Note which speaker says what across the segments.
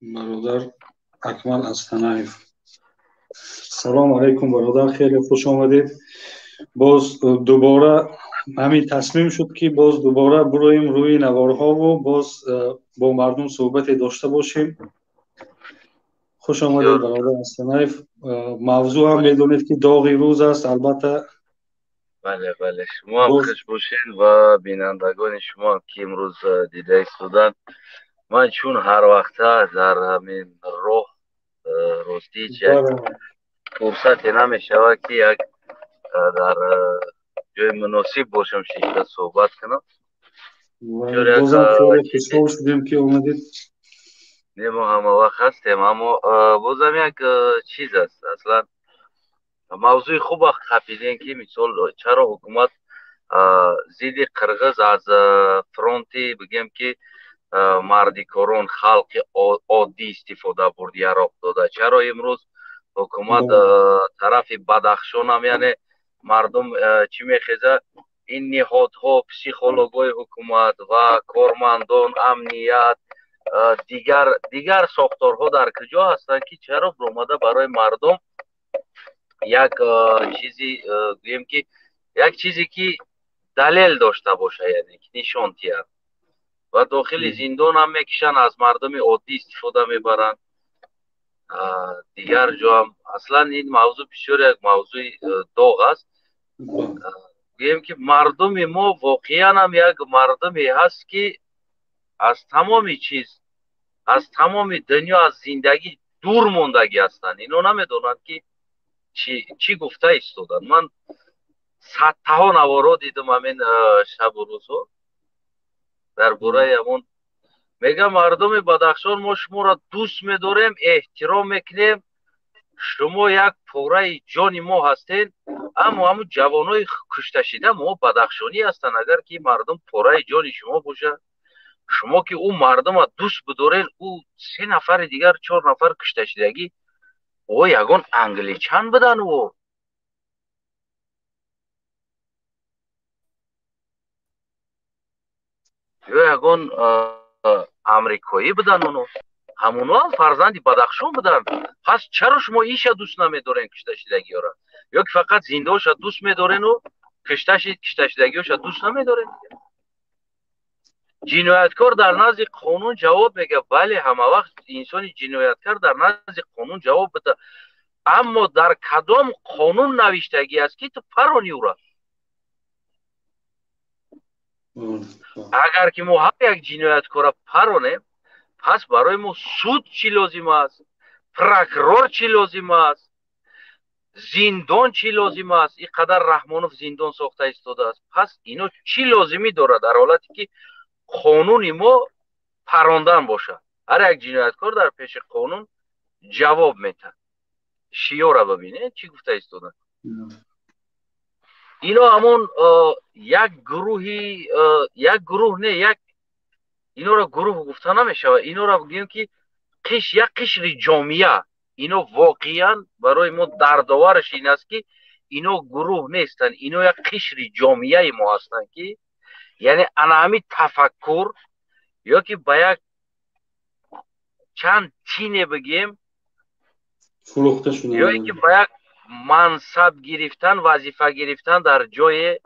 Speaker 1: Бародар Акмал Астанаев. Салом алейкум, бародар, хеле хуш омадед. Боз дубора ҳамин тасмим шуд, ки боз дубора бироем рӯи наворҳову боз бо мардум суҳбате дошта бошем. Хуш омадед, бародар Астанаев. Мавзӯъ ҳам медонед, ки доғи рӯз аст, албатта.
Speaker 2: Бале, бале, шумо ҳам хуш бошед ва бинандагони шумо, ки имрӯз дида истоданд. Ман чун ҳар вақта дар ҳамин роҳ, ростӣ, як фурсате намешавад, ки як дар ҷои муносиб бошам, шишта суҳбат кунам.
Speaker 1: Бозам хеле хушҳол шудем, ки омадед.
Speaker 2: Не, мо ҳама вақт ҳастем, аммо бозам як чиз аст. Аслан мавзӯи хуба қапидем, ки мисол чаро ҳукумат зидди қирғиз аз фронти, бигем, ки мардикорон, халқи оддӣ истифода бурд, яроқ дода. Чаро имрӯз ҳукумат тарафи Бадахшонам, яъне мардум чӣ мехеза, ин ниҳодҳо, психологҳои ҳукумат ва кормандон, амният, дигар сохторҳо дар куҷо ҳастанд, ки чаро биромада барои мардум як чизи, гӯем, ки як чизе, ки далел дошта боша, яъне ки нишон диҳад, ва дохили зиндон ҳам мекишанд, аз мардуми оддӣ истифода мебаранд, дигар ҷоам. Аслан ин мавзӯъ бисёр як мавзӯи доғ аст. Гӯем, ки мардуми мо воқеан ҳам як мардуме ҳаст, ки аз тамоми чиз, аз тамоми дунё, аз зиндагӣ дур мондагӣ ҳастанд. Ино намедонанд, ки чӣ гуфта истоданд. Ман садтаҳо наворо дидам ҳамин шабу рӯзҳо дар бораи ҳамон. Мегӯям, мардуми Бадахшон, мо шуморо дӯст медорем, эҳтиром мекунем, шумо як пораи ҷони мо ҳастед, аммо ҳамун ҷавонои кушташида мо бадахшонӣ ҳастанд. Агар ки мардум пораи ҷони шумо бошад, шумо ки ӯ мардума дӯст бидорен, ӯ се нафари дигар, чор нафар кушташидагӣ, о ягон англичан будан ӯ ё ягон амрикоӣ будан, оно ҳамоно ҳам фарзанди Бадахшон буданд. Пас чаро шумо иша дӯст намедорен, кушташидагиёра, ё ки фақат зиндаоша дӯст медорену кушташидагиёша дӯст намедорен? Ҷинояткор дар назди қонун ҷавоб мегӯяд. Бале, ҳама вақт инсони ҷинояткар дар назди қонун ҷавоб бида, аммо дар кадом қонун навиштагӣ аст, ки ту парони ӯра? Агар ки мо ҳар як ҷинояткора паронем, пас барои мо суд чӣ лозим аст, прокурор чӣ лозим аст, зиндон чӣ лозим аст? Ин қадар Раҳмонов зиндон сохта истодааст, пас ино чӣ лозимӣ дорад, дар ҳолате ки қонуни мо парондан бошад? Ҳар як ҷинояткор дар пеши қонун ҷавоб метаҳад. Шиёра бибинед, чӣ гуфта истоданд ино. Ҳамон як гурӯҳи, як гурӯҳ не, як инора гурӯҳ гуфта намешавад, инора бигӯем, ки як қишри ҷомеа. Ино воқеан барои мо дардовараш ин аст, ки ино гурӯҳ нестанд, ино як қишри ҷомеаи мо ҳастанд, ки яъне ана ҳамин тафаккур ё ки ба як чанд тине бигем,
Speaker 1: фурӯхта шуда,
Speaker 2: ё ки ба як мансаб гирифтан, вазифа гирифтан дар ҷое,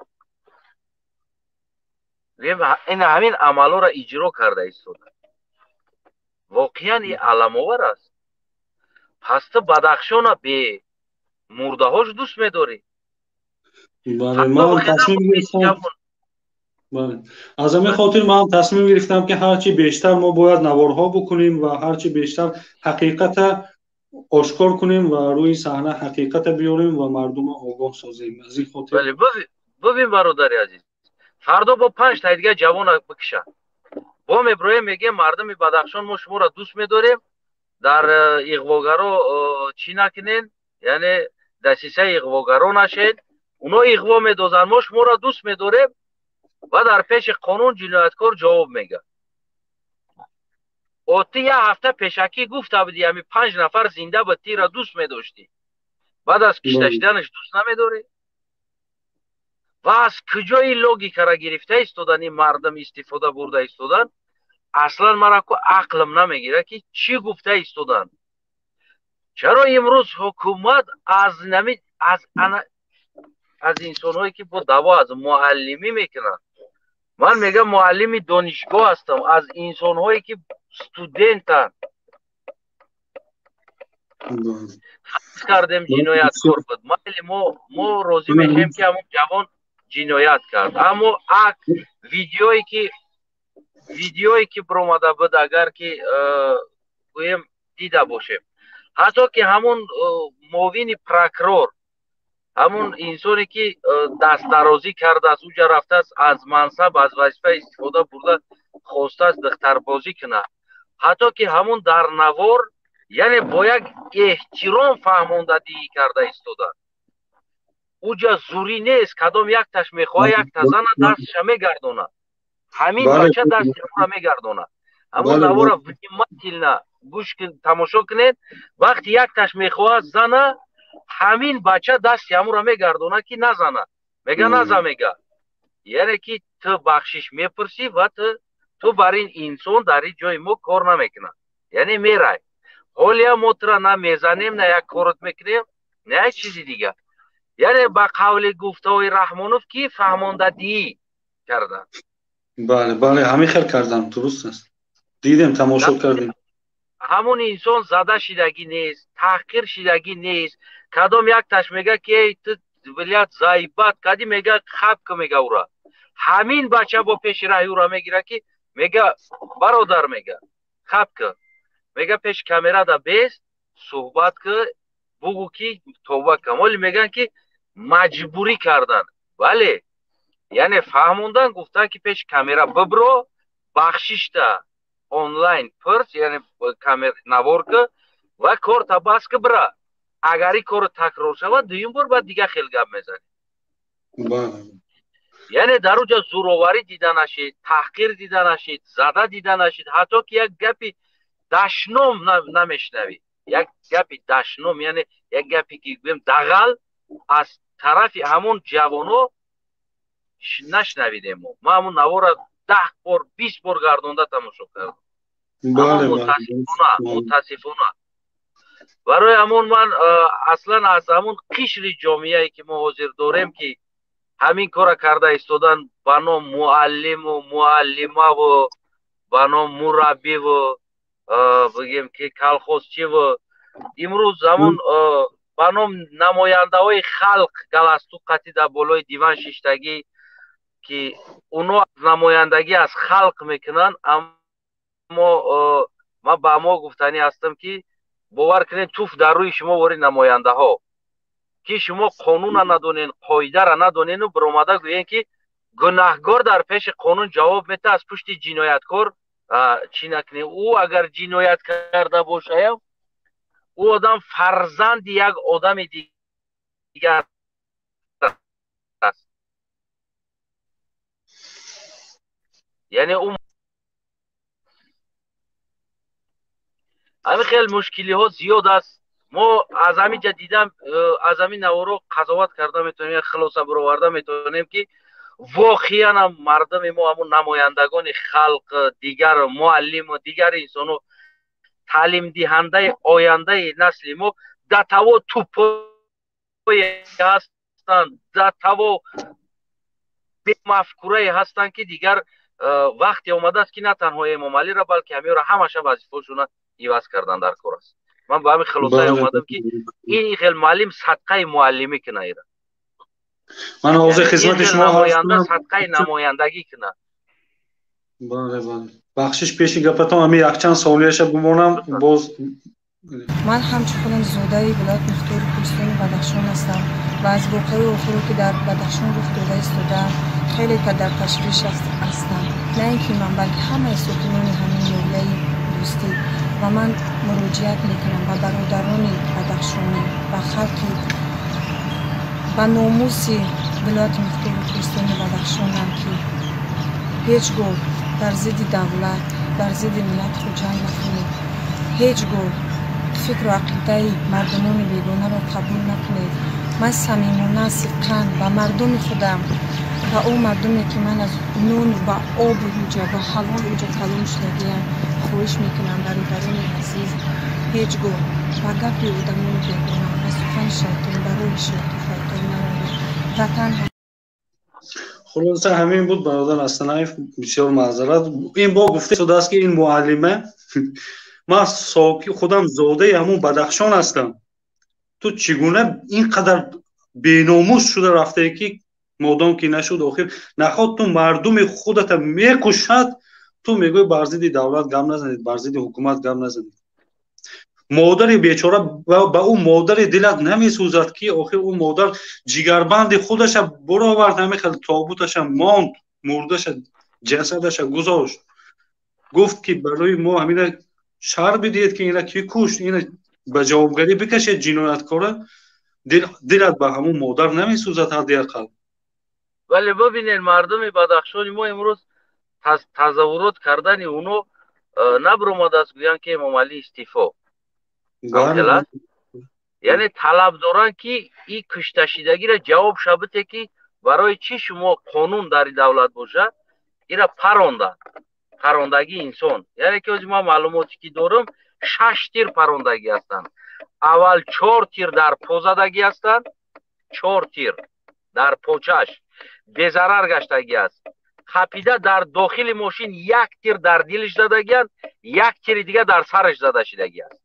Speaker 2: ин ҳамин амалҳоро иҷро карда истода. Воқеан ин аламовар аст. Пас ту Бадахшона бе мурдаҳош дӯст медорӣ?
Speaker 1: Ман тасмим гирифтам, аз ҳамин хотир ман тасмим гирифтам, ки ҳарчи бештар мо бояд наворҳо бикунем ва ҳарчи бештар ҳақиқата ошкор кунем ва рӯи саҳна ҳақиқата биёрем ва мардума огоҳ созем. Аз ин хотир
Speaker 2: Бибин, бародари азиз, фардо бо панҷ таи дигар ҷавона бикушад, бо меброем, мегӯем: мардуми Бадахшон, мо шуморо дӯст медорем, дар иғвогаро чӣ накунен, яъне дасисаи иғвогаро нашед, уно иғво медозанд, мо шуморо дӯст медорем. Ва дар пеши қонун ҷинояткор ҷавоб мегӯяд. О, ту як ҳафта пешакӣ гуфта будӣ, ҳами панҷ нафар зинда ба тира дӯст медоштӣ, баъд аз кишта шуданаш дӯст намедорӣ? Ва аз куҷои логикара гирифта истодан ин мардум, истифода бурда истодан? Аслан мара ку ақлам намегирад, ки чӣ гуфта истоданд. Чаро имрӯз ҳукумат аз нами аз ана аз инсонҳое, ки бо даъво аз муаллимӣ мекунанд, ман мегӯям, муаллими донишгоҳ ҳастам, аз инсонҳое, ки студентанд, кардем, ҷинояткор буд, майли, мо розӣ мешавем, ки ҳамон ҷавон ҷиноят кард, аммо ак видеое ки биромада буд, агар ки гӯем, дида бошем, ҳатто ки ҳамон муовини прокурор, ҳамон инсоне, ки дастдарозӣ кардааст, уҷа рафтааст, аз мансаб, аз вазифа истифода бурда, хостааст духтарбозӣ кунад, ҳатто ки ҳамон дар навор, яъне бо як эҳтиром фаҳмондадиҳӣ карда истода. Уҷа зурӣ нест. Кадом якташ мехоҳа якта зана, дастша мегардонад, ҳамин бача дасти ӯро мегардонад. Ҳамон навора внимательно гӯш, тамошо кунед. Вақти якташ мехоҳад зана, ҳамин бача дасти ҳамуро мегардонад, ки назана. Мега, наза, мега, яъне ки ту бахшиш мепурсӣ ва ту бар ин инсон дар ин ҷои мо кор намекунад, яъне мерай. Ҳолия мо тура на мезанем, на як корот мекунем, на як чизи дигар. Яъне ба қавли гуфтаҳои Раҳмонов, ки фаҳмондадиҳӣ карданд.
Speaker 1: Бале, ҳамин хел кардам, дуруст аст, дидем, тамошо кардем.
Speaker 2: Ҳамон инсон зада шидагӣ нест, таҳқир шидагӣ нест. Кадом якташ мега, ки эй, ту, блядь, заебать кади, мега, хаб ку, мега ура. Ҳамин бача бо пеши раҳи ура мегира, ки мега, бародар, мега, хаб ку, мега, пеши камерада бест суҳбат ку, бугӯ, ки тоба кам. Оли мегӯянд, ки маҷбурӣ кардан. Бале, яъне фаҳмондан, гуфтан, ки пеши камера бибро, бахшишта онлайн пурс, яъне камер навор ку ва корта бас ку, бира. Агар ин корро такрор шавад дуюм бор, баъд дига хел гап мезанем. Яъне дар уҷа зӯроварӣ дида нашид, таҳқир дида нашид, зада дида нашид, ҳатто ки як гапи дашном намешнавӣ, як гапи дашном, яъне як гапе, ки гӯем, дағал аз тарафи ҳамон ҷавоно нашнавидем. Мо ман ҳамон навора 10 бор, 20 бор гардонда тамошо кардам. Мутаассифона, барои ҳамон ман аслан аз ҳамон қишри ҷомеае, ки мо ҳозир дорем, ки ҳамин кора карда истодан ба ном муаллиму муаллимаву ба ном мураббиву, бигем, ки колхозчиву, имрӯз ҳамон ба ном намояндаҳои халқ, галстук қатӣ дар болои диван шиштагӣ, ки оно намояндагӣ аз халқ мекунанд, аммо ман ба мо гуфтанӣ ҳастам, ки бовар кунед, туф дар рӯи шумо вори намояндаҳо, ки шумо қонунро надонен, қоидаро надонену биромада гӯен, ки гунаҳгор дар пеши қонун ҷавоб метаҳад, аз пушти ҷинояткор чӣ накунед. Ӯ агар ҷиноят карда бошаям, ӯ одам фарзанди як одами дигар аст, яъне ӯ ҳамин хел мушкилиҳо зиёд аст. Мо аз ҳамин ҷа дидам, аз ҳамин наворо қазоват карда метавонем, хулоса бароварда метавонем, ки воқеан ҳам мардуми мо, ҳамун намояндагони халқ, дигар муаллиму дигар инсоно, таълимдиҳандаи ояндаи насли мо датаво тупое ҳастанд, датаво бемафкурае ҳастанд, ки дигар вақте омадааст, ки на танҳо Эмомалиро, балки ҳамеро ҳамаша вазифаошона иваз кардан дар кор аст. Ман ба ҳамин хулосае омадам, ки ин хел муаллим садқаи муаллимӣ куна ира.
Speaker 1: Ман ҳозир хизмати шумо.
Speaker 2: Намоянда садқаи намояндагӣ куна.
Speaker 1: Бале, бахшиш, пеши гапатон ҳамин якчанд саволияша бимонам боз.
Speaker 3: Ман ҳамчун худам зодаи вилояти мухтори Кӯҳистони Бадахшон ҳастам ва аз воқеаи охиро, ки дар Бадахшон рух дода истодаам, хеле дар ташвиш ҳастам. На ин ки ман, балки ҳамаи сокинони ҳамин ноҳияи Дӯстӣ. Ва ман муроҷиат мекунам ба бародарони бадахшонӣ, ба халқи ба номуси вилояти мухтори Кӯҳистони Бадахшонам, ки ҳеҷ гоҳ дар зидди давлат, дар зидди миллати худ ҷанг накунед, ҳеҷ гоҳ фикру ақидаи мардумони бегонаро қабул накунед. Ман самимона, сидқан ба мардуми худам Ба он мардуме, ки ман аз нун ва обу уҷа ва ҳалол уҷа калон шудагиям, хоҳиш мекунам, бародарони азиз, ҳеҷ гоҳ ба гапи одамони бегона, ба сухани шайтон, ба роҳи шайтон наравед. Ватан.
Speaker 1: Хулоса, ҳамин буд, бародар Астанаев, бисёр маъзарат. Ин бо гуфта шудааст, ки ин муаллима: «Ман соки худам зодаи ҳамун Бадахшон ҳастам, ту чӣ гуна ин қадар беномус шуда рафтае, ки модом ки нашуд, охир наход ту мардуми худата мекушад, ту мегӯй бар зидди давлат гап назанед, бар зидди ҳукумат гап назанед». Модари бечора, ба ӯ модари дилат намесӯзад, ки охир ӯ модар ҷигарбанди худаша буровард, ҳамин хел тобуташа монд, мурдаша, ҷасадаша гузошт, гуфт, ки барои мо ҳамина шар бидиҳед, ки ина ки кушт, ина ба ҷавобгарӣ бикашед ҷинояткора. Дилат ба ҳамун модар намесӯзад ҳадди ақал?
Speaker 2: Вале бибинед, мардуми Бадахшони мо имрӯз тазаввурот кардани оно набаромадааст, гӯянд, ки Эмомалӣ истеъфо, яъне талаб доранд, ки и кушташидагиро ҷавоб шабите, ки барои чӣ шумо қонун дар давлат бошад, ира паронданд, парондагии инсон. Яъне ки ҳозир ман маълумоте ки дорам, шаш тир парондагӣ ҳастанд. Аввал чор тир дар по задагӣ ҳастанд, чор тир дар почаш безарар гаштагӣ аст. Хапида дар дохили мошин як тир дар дилиш задагианд, як тири дига дар сараш зада шидагӣ аст.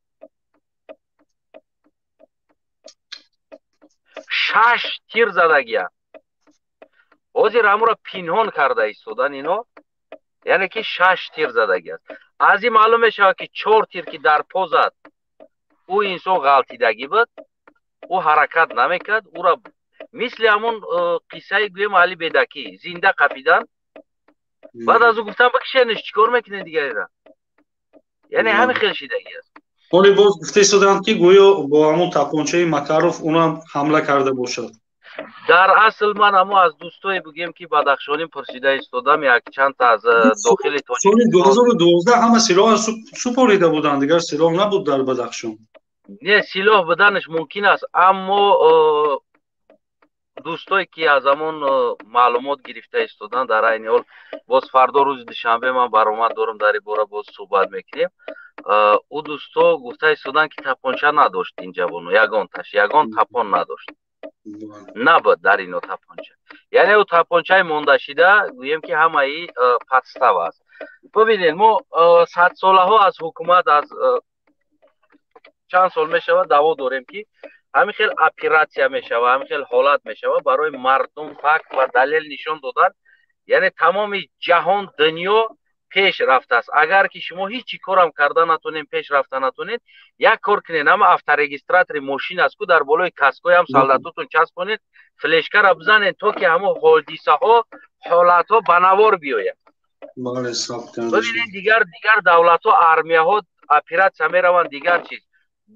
Speaker 2: Шаш тир задагианд. Ҳозир ҳамуро пинҳон карда истодан ино. Яъне ки шаш тир задагӣ аст. Аз ин маълум мешавад, ки чор тир ки дар по зад, ӯ инсон ғалтидагӣ буд, ӯ ҳаракат намекард. Ӯра мисли ҳамун қиссаи, гӯем, Али Бедакӣ зинда қапидан, баъд аз ӯ гуфтан: «Бикшениш, чӣ кор мекунед дигарера?» Яъне ҳамин хел шидагӣ аст.
Speaker 1: Ҳоли боз гуфта истоданд, ки гӯё бо ҳамун тапончаи Макаров унам ҳамла карда бошад.
Speaker 2: Дар асл ман ҳамо аз дӯстое, бигӯем, ки бадахшонӣ пурсида истодам, якчанд аз дохили
Speaker 1: Соли 2012 ҳама силоҳ супорида буданд, дигар силоҳ набуд дар Бадахшон.
Speaker 2: Не, силоҳ буданаш мумкин аст, аммо дӯстое ки аз ҳамон маълумот гирифта истоданд, дар айни ҳол боз фардо, рӯзи душанбе, ман баромад дорам, дар ин бора боз суҳбат мекунем. Ӯ дӯсто гуфта истоданд, ки тапонча надошт ин ҷавоно, ягонташ ягон тапон надошт, набуд дар ино тапонча. Яъне ӯ тапончаи мондашида, гӯем, ки ҳамаи подстава аст. Бибинед, мо садсолаҳо аз ҳукумат, аз чанд сол мешавад, даъво дорем, ки ҳамин хел оператсия мешава, ҳамин хел ҳолат мешава, барои мардум факт ва далел нишон додан. Яъне тамоми ҷаҳон, дунё пеш рафтааст. Агар ки шумо ҳеҷ чӣ корам карда натонед, пеш рафта натонед, як кор кунед: ҳама авторегистратори мошин аст ку, дар болои каскоям солдатотон часпонед, флешкара бизанед, то ки ҳамо ҳодисаҳо, ҳолатҳо ба навор биёяд. Бибинед, дигар давлатҳо, армияҳо оператсия мераванд, дигар чиз,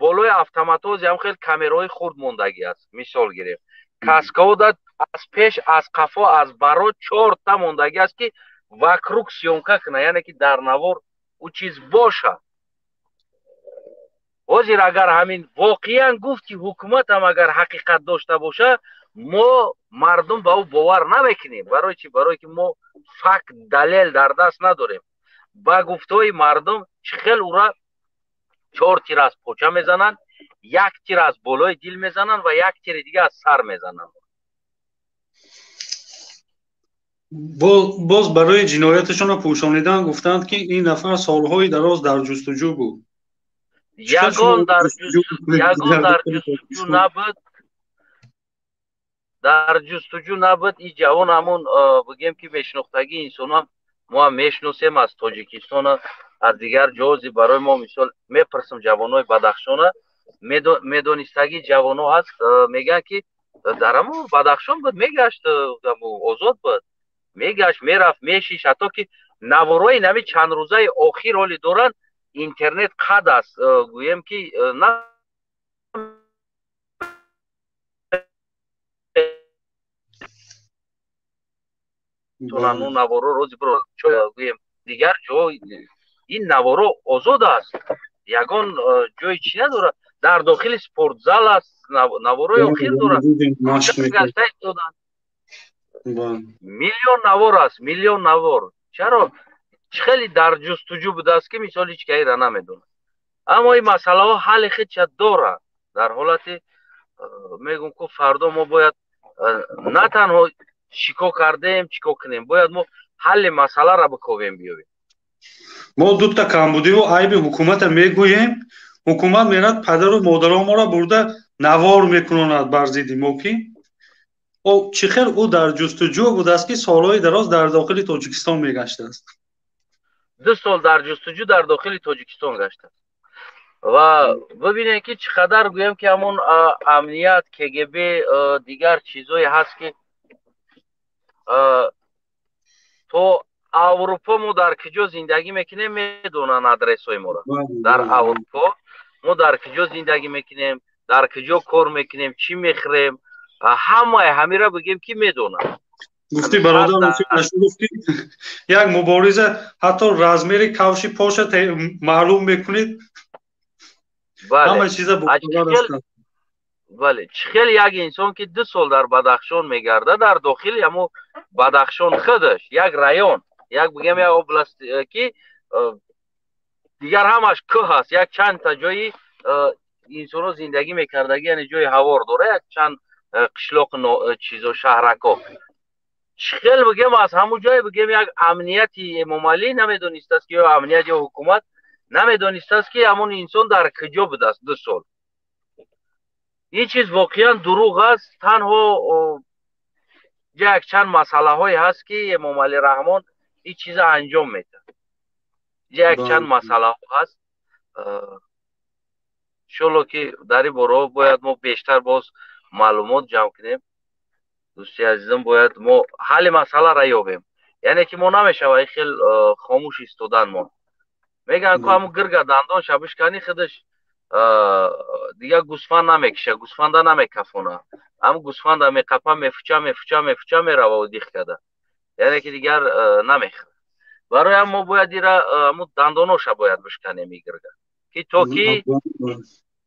Speaker 2: болои автоматҳо ҳам хел камераҳои хурд мондагӣ аст. Мисол гирем, каскаҳо аз пеш, аз қафо, аз баро чорта мондагӣ аст, ки вокруг съёмка кунад, яъне ки дар навор ӯ чиз бошад. Ҳозир агар ҳамин воқеан гуфти ҳукуматам агар ҳақиқат дошта боша, мо мардум ба ӯ бовар намекунем. Барои чӣ? Барое ки мо факт, далел дар даст надорем. Ба гуфтаҳои мардум, чӣ хел ӯра чор тир аз поча мезананд, як тир аз болои дил мезананд ва як тири дига аз сар мезананд.
Speaker 1: Боз барои ҷинояташонро пӯшонидан гуфтанд, ки ин нафар солҳои дароз дар ҷустуҷӯ буд.
Speaker 2: Ягон дар ҷустуҷӯ набуд, дар ҷустуҷӯ набуд. Ин ҷавон ҳамун, бигем, ки мешинохтагии инсонам, мо ҳам мешиносем аз Тоҷикистона, аз дигар ҷози. Барои мо мисол мепурсам, ҷавонои Бадахшона медонистагии ҷавоно ҳаст, мегӯянд, ки дар ҳамун Бадахшон буд, мегашт, озод буд, мегашт, мерафт, мешиш. Ҳатто ки наворои нави чанд рӯзаи охир ҳоле доранд, интернет қад аст, гӯем, ки на наворо рози гӯем, дигар ҷо ин наворо озод аст, ягон ҷои чӣ надорад, дар дохили спортзал аст, наворои охир дорад. Миллион навор аст, миллион навор. Чаро хеле дар ҷустуҷӯ будааст, ки мисол ҳеҷ каиро намедонад. Аммо ин масъалаҳо ҳалли худша дорад. Дар ҳолати мегӯм, ку фардо мо бояд на танҳо чӣ кор кардем, чӣ кор кунем, бояд мо ҳалли масъаларо биковем, биёвем.
Speaker 1: Мо дута камбудиву айби ҳукумата мегӯем. Ҳукумат мерад, падару модароморо бурда навор мекунонад бар зидди мо, ки чӣ хел ӯ дар ҷустуҷӯ будааст, ки солҳои дароз дар дохили Тоҷикистон мегаштааст.
Speaker 2: 2 сол дар ҷустуҷӯ дар дохили Тоҷикистон гаштааст. Ва бибинед, ки чӣ қадар, гӯем, ки ҳамон амният, КГБ, дигар чизое ҳаст, ки то Аврупо мо дар куҷо зиндагӣ мекунем, медонанд адресҳои моро. Дар Аврупо мо дар куҷо зиндагӣ мекунем, дар куҷо кор мекунем, чӣ мехӯрем, ҳамаи ҳамира, бигем, ки медонанд.
Speaker 1: Гуфти бародар ки як мубориза ҳатто размери кавши поша маълум мекунед, ҳама чиза.
Speaker 2: Бале, чӣ хел як инсон, ки 2 сол дар Бадахшон мегарда, дар дохили ҳамо Бадахшон худаш як район, як, бигем, як область, ки дигар ҳамаш кӯҳ аст, як чандта ҷои инсонҳо зиндагӣ мекардагӣ, яъне ҷои ҳавор дора, як чанд қишлоқ, чизо, шаҳракҳо, чӣ хел, бигем, аз ҳамун ҷое, бигем, як амнияти Эмомалӣ намедонистааст, ки ё амният, ё ҳукумат намедонистааст, ки ҳамон инсон дар куҷо будааст 2 сол. Ин чиз воқеан дурӯғ аст. Танҳо якчанд масъалаҳое ҳаст, ки Эмомалӣ Раҳмон ин чиза анҷом медиҳад. Якчанд масъалаҳо ҳаст. Иншолло, ки дар ин бораҳо бояд мо бештар боз маълумот ҷамъ кунем. Дӯсти азизам, бояд мо ҳалли масъаларо ёбем, яъне ки мо намешава ин хел хомӯш истодан. Мо мегӯянд, ку ҳамун гирга дандонша бишканӣ, худаш дигар гӯсфанд намекиша, гӯсфанда намекафона, ҳамун гӯсфанда меқапа, мефуча, мефуча, мефуча, мерава дих када, яъне ки дигар намехӯрад. Барои ҳам мо бояд ира ҳамун дандоноша бояд бишканем и гирга, ки то ки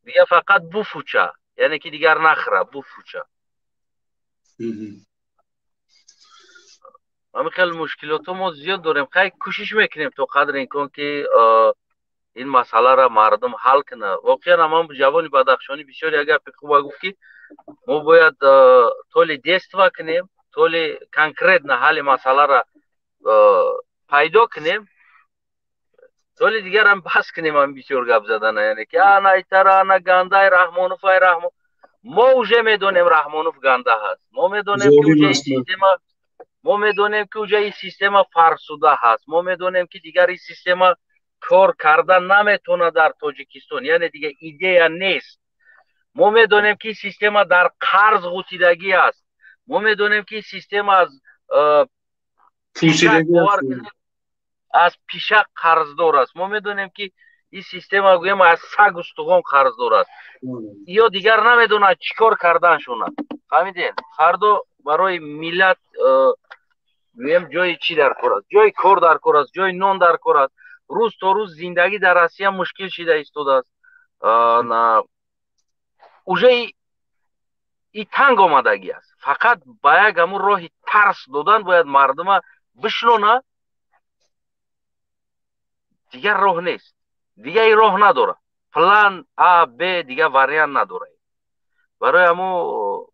Speaker 2: дигар фақат буфуча, яъне ки дигар нахӯра, буфуча. Ҳамин хел мушкилотҳо мо зиёд дорем. Хай, кӯшиш мекунем то қадри имкон, ки ин масъаларо мардум ҳал кунад. Воқеан ҳамон ҷавони бадахшонӣ бисёр як гапи хуба гуфт, ки мо бояд то ли действа кунем, то ли конкретно ҳалли масъаларо пайдо кунем, то ли дигарам бас кунем ҳам бисёр гап задана, яъне ки ана итара, ана гандай Раҳмонов, ай Раҳмон. Мо уже медонем, Раҳмонов ганда ҳаст. Мо медонем, ки уже система, мо медонем, ки уже ин система фарсуда ҳаст. Мо медонем, ки дигар ин система кор карда наметавонад дар Тоҷикистон, яъне дигар идея нест. Мо медонем, ки система дар қарз ғутидагӣ аст. Мо медонем, ки система аз пишак қарздор аст. Мо медонем, ки ин система, гӯем, аз саг устухон қарздор аст. Ё дигар намедонад чӣ кор карданшона. Фаҳмидед? Фардо барои миллат, гӯем, ҷои чӣ дар кор аст? Ҷои кор дар кор аст, ҷои нон дар кор аст. Рӯз то рӯз зиндагӣ дар Россия мушкил шида истодааст. Уже и танг омадагӣ аст. Фақат ба як ҳамун роҳи тарс додан бояд мардума бишнона. Дигар роҳ нест, дигар и роҳ надорад, план А, Б, дигар вариант надорад. Барои ҳамун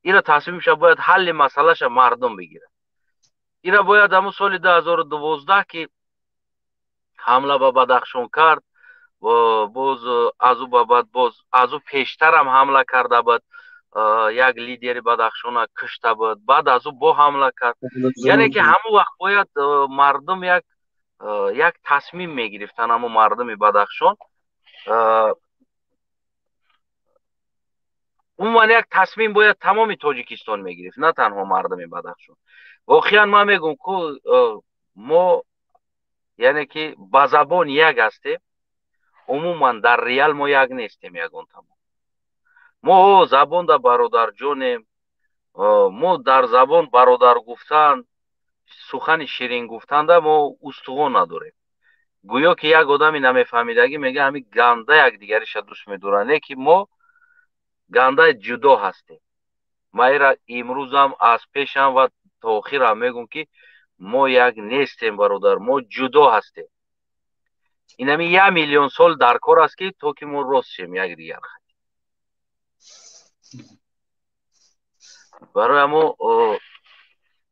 Speaker 2: ира тасмимша бояд ҳалли масъалаша мардум бигирад. Ира бояд ҳамун соли 2012, ки ҳамла ба Бадахшон кард, боз аз ӯ ба баъд, боз аз ӯ пештарам ҳамла карда буд, як лидери Бадахшона кушта буд, баъд аз ӯ бо ҳамла кард, яъне ки ҳамон вақт бояд мардум як тасмим мегирифтанд, ҳамон мардуми Бадахшон. Умуман, як тасмим бояд тамоми Тоҷикистон мегирифт, на танҳо мардуми Бадахшон. Воқеан ман мегӯм, ку мо, яъне ки ба забон як ҳастем, умуман дар реал мо як нестем ягон тамом. Мо забонда бародарҷонем, мо дар забон бародар гуфтан, сухани ширин гуфтанда мо устухон надорем. Гӯё ки як одами намефаҳмидагӣ мега, ҳамин ганда якдигариша дӯст медоранд, не ки мо гандаи ҷудо ҳастем. Ман ира имрӯзам аз пешам ва то охирам мегӯм, ки мо як нестем, бародар, мо ҷудо ҳастем. Инами 1 миллион сол дар кор аст, ки то ки мо рост шем якдигар. Барои ҳамо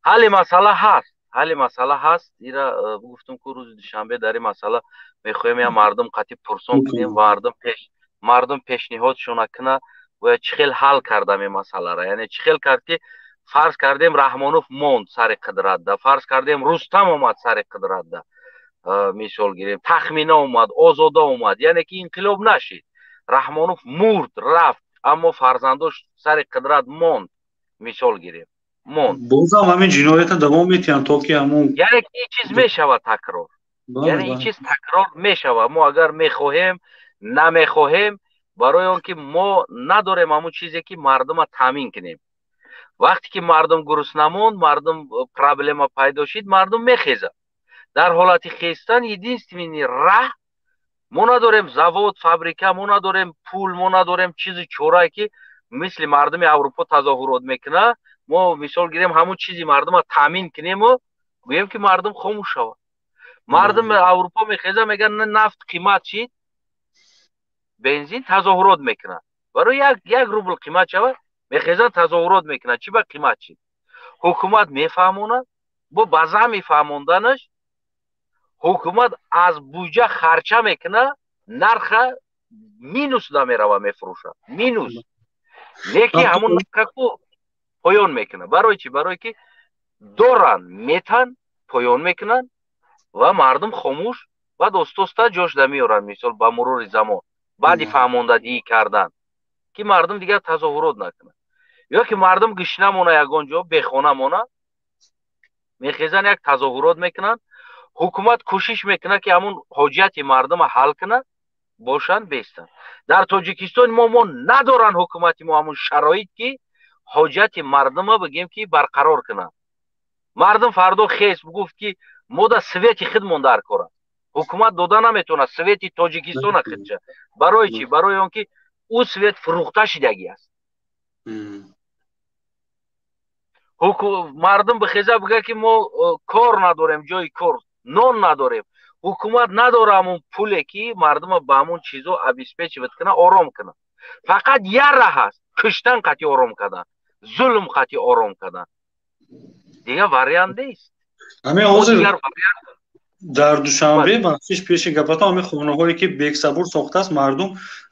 Speaker 2: ҳалли масъала ҳаст, ҳалли масъала ҳаст. Ира гуфтум, ку рӯзи душанбе дар ин масъала мехоҳем я мардум қатъи пурсон кунем, мардум пешниҳодшона куна, бояд чӣ хел ҳал кардам ин масъалара. Яъне чӣ хел кард, ки фарз кардем, Раҳмонов монд сари қудратда, фарз кардем, Рустам омад сари қудратда, мисол гирем, Тахмина омад, Озода омад, яъне ки инқилоб нашид, Раҳмонов мурд, рафт, аммо фарзандош сари қудрат монд, мисол гирем, монд.
Speaker 1: Бозам ҳамин ҷиноята давом метиҳанд, то ки ҳамун
Speaker 2: Яъне ки ин чиз мешавад такрор, яъне ин чиз такрор мешавад, мо агар мехоҳем, намехоҳем. Барои он ки мо надорем ҳамун чизе, ки мардума таъмин кунем. Вақте ки мардум гурусна монд, мардум проблема пайдо шид, мардум мехезад. Дар ҳолати хестан единственный раҳ: мо надорем завод, фабрика, мо надорем пул, мо надорем чизи чорае, ки мисли мардуми Аврупо тазоҳурот мекунад. Мо, мисол гирем, ҳамун чизи мардума таъмин кунему гӯем, ки мардум хомӯш шавад. Мардуми Аврупо мехеза, мегӯяд, нафт қимат шид, бензин, тазоҳурот мекунад. Барои як рубл қимат шавад, мехезанд, тазоҳурот мекунад, чӣ ба қимат шид. Ҳукумат мефаҳмонад, бо ба зами фаҳмонданаш ҳукумат аз буҷа харча мекунад, нарха минус да мерава, мефурӯшад минус, леки ҳамун нархаку поён мекунад. Барои чӣ? Барое ки доранд, метан, поён мекунанд ва мардум хомӯш. Баъд остоста ҷош да меоранд, мисол, ба мурури замон, баъди фаҳмондадиҳӣ кардан, ки мардум дигар тазоҳурот накунад ё ки мардум гишна мона, ягон ҷо бехона мона, мехезанд, як тазоҳурот мекунанд. Ҳукумат кӯшиш мекунад, ки ҳамун ҳоҷияти мардума ҳал кунад, бошанд, бестанд. Дар Тоҷикистон мо надоранд, ҳукумати мо ҳамун шароит, ки ҳоҷияти мардума бигем, ки барқарор кунад. Мардум фардо хес гуфт, ки мо да свети худмон дар кор аст, ҳукумат дода наметавонад свети Тоҷикистона худша. Барои чӣ? Барои он ки ӯ свет фурӯхта шидагӣ аст. Мардум бихеза, бигӯяд, ки мо кор надорем, ҷои кор, нон надорем, ҳукумат надора ҳамун пуле, ки мардума ба ҳамун чизо обеспечивать кунад, ором кунад. Фақат як раҳ аст: куштан қатъи ором кардан, зулм қатъи ором кардан. Дигар вариант нест.
Speaker 1: Ҳамин ҳозир дар Душанбе, бахшиш пеши гапатон, ҳамин хонаҳое, ки Бексабур сохтааст, мардум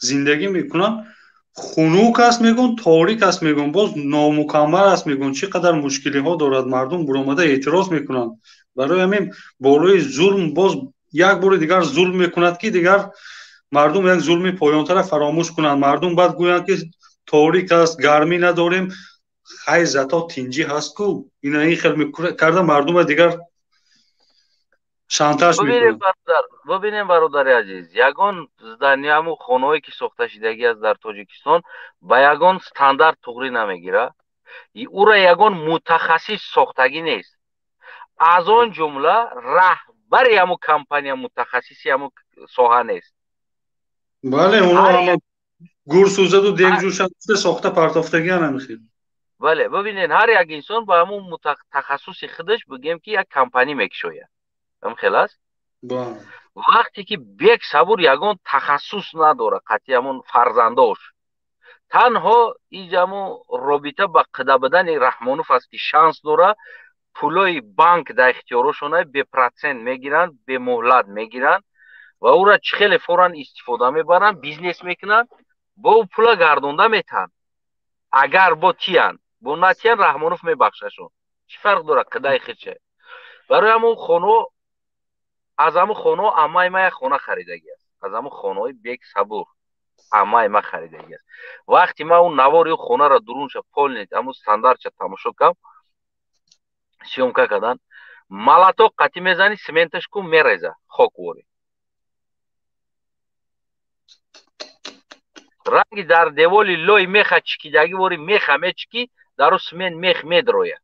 Speaker 1: зиндагӣ мекунанд, хунук аст мегӯн, торик аст мегӯн, боз номукаммал аст мегӯн. Чӣ қадар мушкилиҳо дорад, мардум буромада эътироз мекунанд. Барои ҳамин болои зулм боз як бори дигар зулм мекунад, ки дигар мардум як зулми поёнтара фаромӯш кунанд. Мардум баъд гӯянд, ки торик аст, гармӣ надорем, хай, зато тинҷӣ ҳаст ку. Ина ин хел карда мардума дигар шантаж.
Speaker 2: Бибинем, бародари азиз, ягон здания ҳаму хонаҳое, ки сохта шидагӣ аст дар Тоҷикистон, ба ягон стандарт туғрӣ намегирад. Ура ягон мутахассис сохтагӣ нест, аз он ҷумла раҳбари ҳаму компания мутахассиси ҳаму соҳа нест.
Speaker 1: Бале, оно гурсӯзаду дегҷӯшанд, сохта партофтагиан ҳамихел.
Speaker 2: Бале, бибинед, ҳар як инсон ба ҳамун тахассуси худаш, бигем, ки як компания мекушояд, ҳам хел аст. Вақте ки Бек Сабур ягон тахассус надорад, қатъи ҳамун фарзандош, танҳо иҷаму робита ба қида будани Раҳмонов аст, ки шанс дора, пулои банк дар ихтиёрошона, бепроцент мегиранд, бемуҳлат мегиранд ва ӯра чӣ хеле форан истифода мебаранд, бизнес мекунанд, бо ӯ пула гардонда метаҳанд. Агар бо тиянд, бо натиянд, Раҳмонов мебахшашон. Чӣ фарқ дорад, қидаи худша. Барои ҳамун хонао, аз ҳамун хонао аммаи ма як хона харидагӣ аст. Аз ҳамун хонаҳои Бек Сабур аммаи ма харидагӣ аст. Вақте ма он навори хонаро дурунша, полный ҳамун стандартша тамошо кам, съёмка кардан, молоток қатӣ мезанӣ, сементаш ку мереза, хок ворӣ, ранги дар деволи лои меха чикидагӣ вори, меха мечикӣ, дару семент мех медрояд.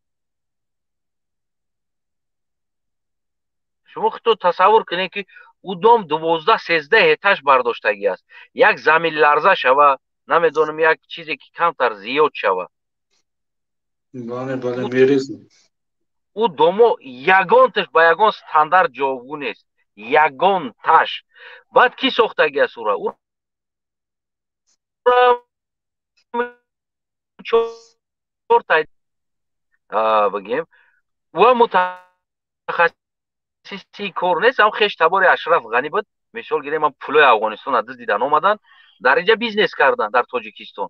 Speaker 2: Шумо худто тасаввур кунед, ки ӯ дом 12-13 этаж бардоштагӣ аст. Як заминларза шава, намедонам, як чизе ки камтар зиёд шава.
Speaker 1: Бале, бале, мерезем.
Speaker 2: Ӯ домо ягонташ ба ягон стандарт ҷавобгӯ нест. Ягонташ. Баъд кӣ сохтагӣ аст ӯра? Чорта бигем, ӯ мутахассиси кор нест, ам хеш табори Ашраф Ғанӣ буд. Мисол гирем, ам пулои Афғонистон дуздидан омадан, дар инҷа бизнес кардан, дар Тоҷикистон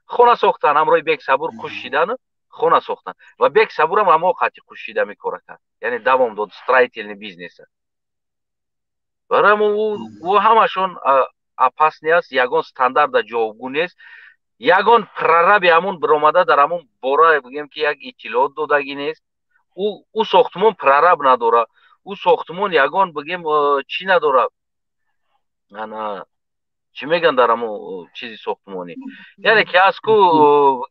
Speaker 2: хона сохтан, ҳамроҳи Бек Сабур кушидан хона сохтан ва Бек Сабурам ҳамо қати кушида мекора кард, яъне давом дод строительный бизнеса. Барои ӯ ҳамашон опасный аст, ягон стандарта ҷавобгӯ нест, ягон прораби ҳамун биромада дар ҳамун бора бигем ки як иттилоот додагӣ нест. Ӯ сохтмон прораб надора, ӯ сохтмон ягон бигем чӣ надора, ана чӣ мегӯянд дар ҳамун чизи сохтмонӣ, яъне ки аст ку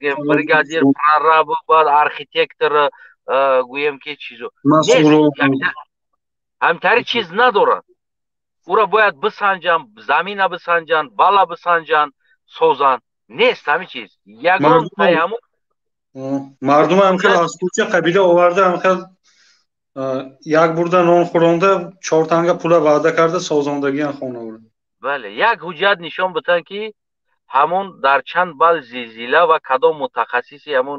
Speaker 2: бигем бригадир, прораб, баъд архитектор, гӯем ки чизо ҳамтари чиз надорад. Ӯро бояд бисанҷанд, замина бисанҷанд, бала бисанҷанд, созанд. Нест ҳамин чиз. Ягон ҳамун
Speaker 1: мардум ҳам хел аз кӯча қабила оварда, ҳам хел як бурда нон хӯронда, чор танга пула ваъда карда созондагиан хона.
Speaker 2: Бале, як ҳуҷҷат нишон битан ки ҳамон дар чанд бал зилзила ва кадом мутахассиси ҳамон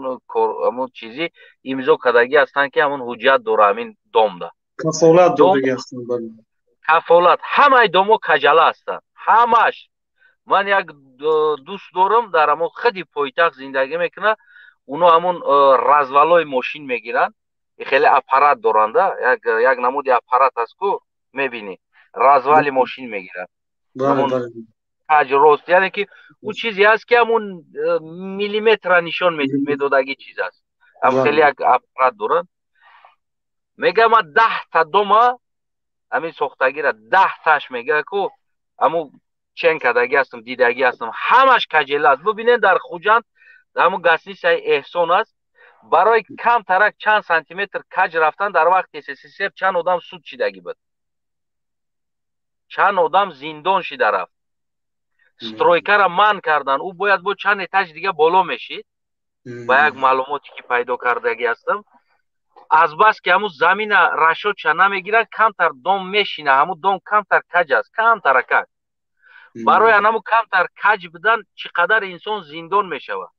Speaker 2: ҳамон чизи имзо кардагӣ ҳастанд ки ҳамон ҳуҷҷат дора ҳамин домда.
Speaker 1: Кафолат додагӣ ҳастанд, бале.
Speaker 2: Кафолат. Ҳамаи домо каҷала ҳастанд. Ҳамаш. Ман як дӯст дорам, дар ҳамон худи пойтахт зиндагӣ мекунад. Уно ҳамон развалои мошин мегиранд, хеле аппарат доранда, як намуди аппарат аст ку, мебинӣ, развали мошин мегиранд. Каҷ рост, яъне ки ӯ чизе аст ки ҳамон миллиметра нишон медодагӣ чиз аст. Ҳам хеле як аппарат доранд. Мега ман 10та дома ҳамин сохтагира 10таш мега ку ҳамун чен кардагӣ ҳастам, дидагӣ ҳастам, ҳамаш каҷела аст. Бубинед, дар Хуҷанд ҳамун гостиницаи Эҳсон аст, барои камтарак чанд сантиметр каҷ рафтан дар вақти СССР чанд одам суд шидагӣ буд, чанд одам зиндон шида рафт. Стройкара манъ кардан, ӯ бояд бо чанд этаж дига боло мешид. Ба як маълумоте ки пайдо кардагӣ ҳастам, азбаски ҳамун замина расчётша намегирад, камтар дом мешина, ҳамун дом камтар каҷ аст, камтара каҷ. Барои анаму камтар каҷ будан чӣ қадар инсон зиндон мешавад.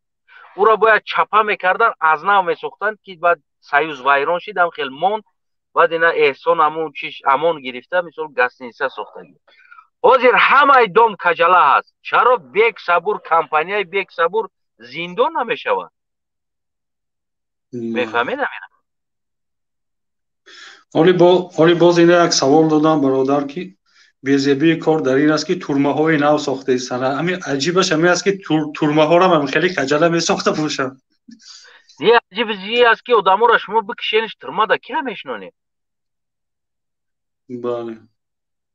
Speaker 2: Ӯро бояд чапа мекардан, аз нав месохтанд, ки баъд союз вайрон шид, ҳам хел монд. Баъд ина Эҳсон ҳамун чиш амон гирифта, мисол гостиница сохтагӣ. Ҳозир ҳамаи дом каҷала ҳаст. Чаро Бек Сабур, компанияи Бек Сабур зиндон намешавад? Мефаҳмед амина?
Speaker 1: Ҳоли боз ина як савол додам, бародар, ки безебии кор дар ин аст ки турмаҳои нав сохта истанд. Ҳамин аҷибаш ҳамин аст ки турмаҳоро ҳам хеле каҷала месохта бошанд.
Speaker 2: Не, аҷиб зи аст ки одаморо шумо бикишениш турмада кира мешинонед?
Speaker 1: Бале,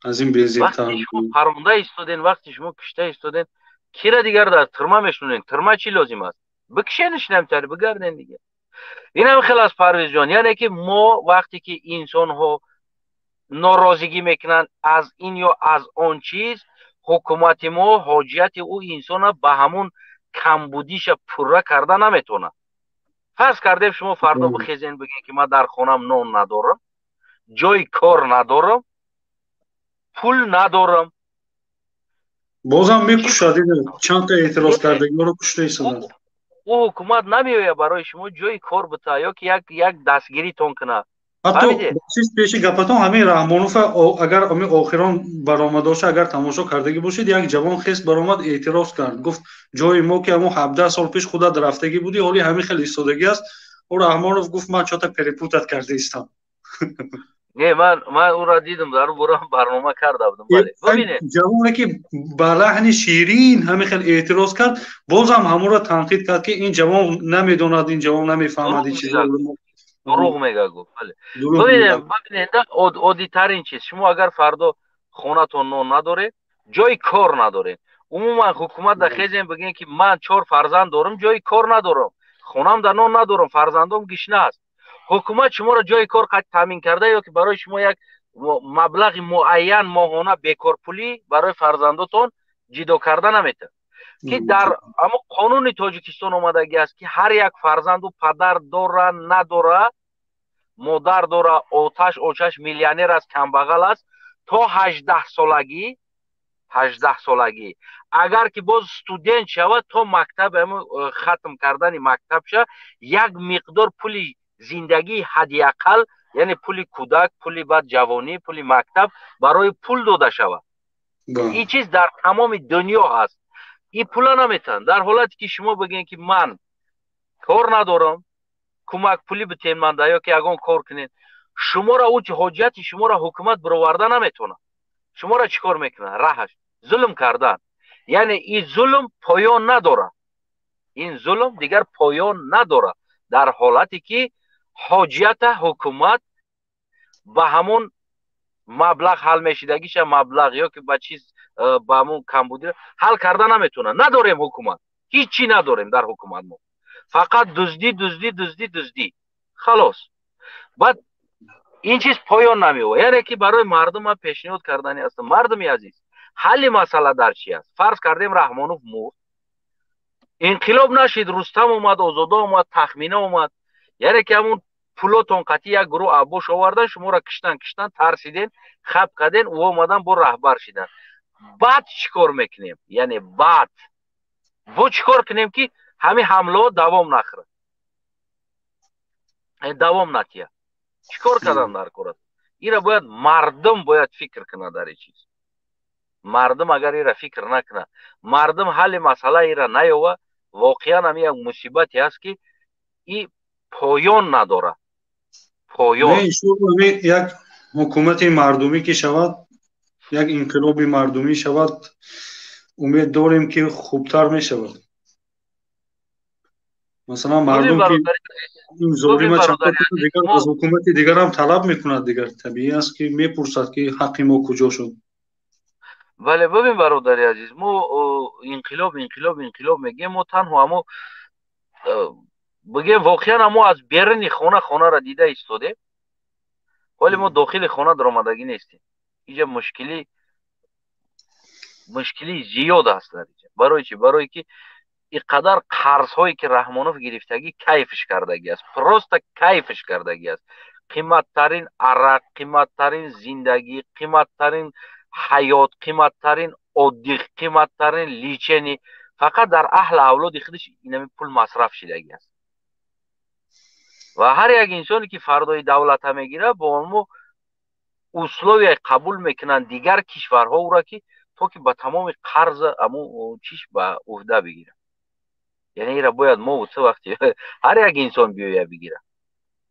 Speaker 1: аз ин безебтар.
Speaker 2: Вақте шумо паронда истоден, вақте шумо кишта истоден, кира дигар дар турма мешинонед? Турма чӣ лозим аст? Бикишениш намтари, бигарден дигар. Инам хел аст, Парвизҷон, яъне ки мо вақте ки инсонҳо норозигӣ мекунанд аз ин ё аз он чиз, ҳукумати мо ҳоҷияти ӯ инсона ба ҳамун камбудиша пурра карда наметавонад. Фарз кардем, шумо фардо бихезен, бигӯед ки ман дар хонам нон надорам, ҷои кор надорам, пул надорам.
Speaker 1: Бозам мекушад, чанд та эътироз кардагиҳоро кушта истоданд.
Speaker 2: Ӯ ҳукумат намеояд барои шумо ҷои кор бита ё ки як дастгиритон кунад.
Speaker 1: Ҳатто чиз пеши гапатон, ҳамин Раҳмонов, агар ҳамин охирон баромадоша агар тамошо кардагӣ бошед, як ҷавон хес баромад, эътироз кард, гуфт: ҷои мо ки ҳамон 17 сол пеш худат рафтагӣ будӣ, ҳоли ҳамин хел истодагӣ аст. Ӯ Раҳмонов гуфт: ман чё-то перепутать карда истам.
Speaker 2: Не, ман ӯро дидам, дар бора барнома карда будам, бале. Бубинед,
Speaker 1: ҷавоне ки ба лаҳни ширин ҳамин хел эътироз кард, бозам ҳамонро танқид кард ки ин ҷавон намедонад, ин ҷавон намефаҳмад ин чизро.
Speaker 2: Дурӯғ мега, гуфт, бале. Бубинед, бубинед, оддитарин чиз: шумо агар фардо хонатон нон надоред, ҷои кор надоред, умуман ҳукумат да хезем, бигӯем ки ман чор фарзанд дорам, ҷои кор надорам, хонам да нон надорам, фарзандом гишна аст, ҳукумат шуморо ҷои кор таъмин карда ё ки барои шумо як маблағи муайян моҳона бекорпулӣ барои фарзандотон ҷидо карда наметавонад. Ки дар ҳамон қонуни Тоҷикистон омадагӣ аст, ки ҳар як фарзанду падар дора, надора, модар дора, оташ очаш миллионер аст, камбағал аст, то 18 солагӣ, 18 солагӣ, агар ки боз студент шавад, то мактаб хатм кардани мактабша як миқдор пули зиндагии ҳадди ақал, яъне пули кӯдак, пули баъд ҷавонӣ, пули мактаб барои пул дода шавад. Ин чиз дар тамоми дунё ҳаст. Ин пула наметавонад. Дар ҳолате ки шумо бигӯед, ки ман кор надорам, кӯмак пулӣ битен манда ё ки ягон кор кунед, шуморо ӯ ҳоҷияти шуморо ҳукумат бироварда наметавонад. Шуморо чӣ кор мекунад? Раҳаш зулм кардан. Яъне ин зулм поён надорад, ин зулм дигар поён надорад. Дар ҳолате ки ҳоҷията ҳукумат ба ҳамон маблағ ҳал мешидагиша, маблағ ё ки ба чиз, ба ҳамон камбудӣ ҳал карда наметавонад. Надорем ҳукумат, ҳеҷ чӣ надорем дар ҳукумат. Мо фақат дуздӣ, дуздӣ, дуздӣ, дуздӣ, халос. Баъд ин чиз поён намеёбад. Яъне ки барои мардум ман пешниҳод кардани ҳастам: мардуми азиз, ҳалли масъала дар чи аст? Фарз кардем, Раҳмонов мурд, инқилоб нашид, Рустам омад, Озода омад, Тахмина омад. Яъне ки ҳамун пулотон қатъи як гурӯҳ аббош овардан, шуморо киштан, киштан, тарсиден, хаб карден, ӯ омадан, бо раҳбар шидан. Баъд чӣ кор мекунем? Яъне баъд бо чӣ кор кунем, ки ҳамин ҳамлаҳо давом нахӯрад, давом натиҳад? Чӣ кор кардан дар кор аст? Ира бояд мардум бояд фикр кунад дар ин чиз. Мардум агар ира фикр накунад, мардум ҳалли масъала ира наёва, воқеан ҳами як мусибате аст, ки и поён надорад, поён.
Speaker 1: Як ҳукумати мардумӣ ки шавад, як инқилоби мардумӣ шавад, умед дорем, ки хубтар мешавад. Масалан, мардум ки ин золима чапа, дигар аз ҳукумати дигарам талаб мекунад. Дигар табиӣ аст, ки мепурсад, ки ҳаққи мо куҷо шуд.
Speaker 2: Вале бибин, бародари азиз, мо инқилоб, инқилоб, инқилоб мегӯем. Мо танҳо ҳамо бигӯем, воқеан мо аз беруни хона хонаро дида истодем, вале мо дохили хона даромадагӣ нестем. Инҷа мушкилии зиёд аст дар инҷа. Барои чӣ? Барое ки ин қадар қарзҳое ки Раҳмонов гирифтагӣ, кайфш кардагӣ аст, просто кайфш кардагӣ аст. Қиматтарин арақ, қиматтарин зиндагӣ, қиматтарин ҳаёт, қиматтарин отдых, қиматтарин лечение, фақат дар аҳли авлоди худаш инами пул масраф шидагӣ аст. Ва ҳар як инсоне ки фардои давлата мегирад, бо онмо условия қабул мекунанд дигар кишварҳо ӯра, ки то ки ба тамоми қарза аму чиш ба уҳда бигирад. Яъне ира бояд мо ту вақти ҳар як инсон биёя бигирад,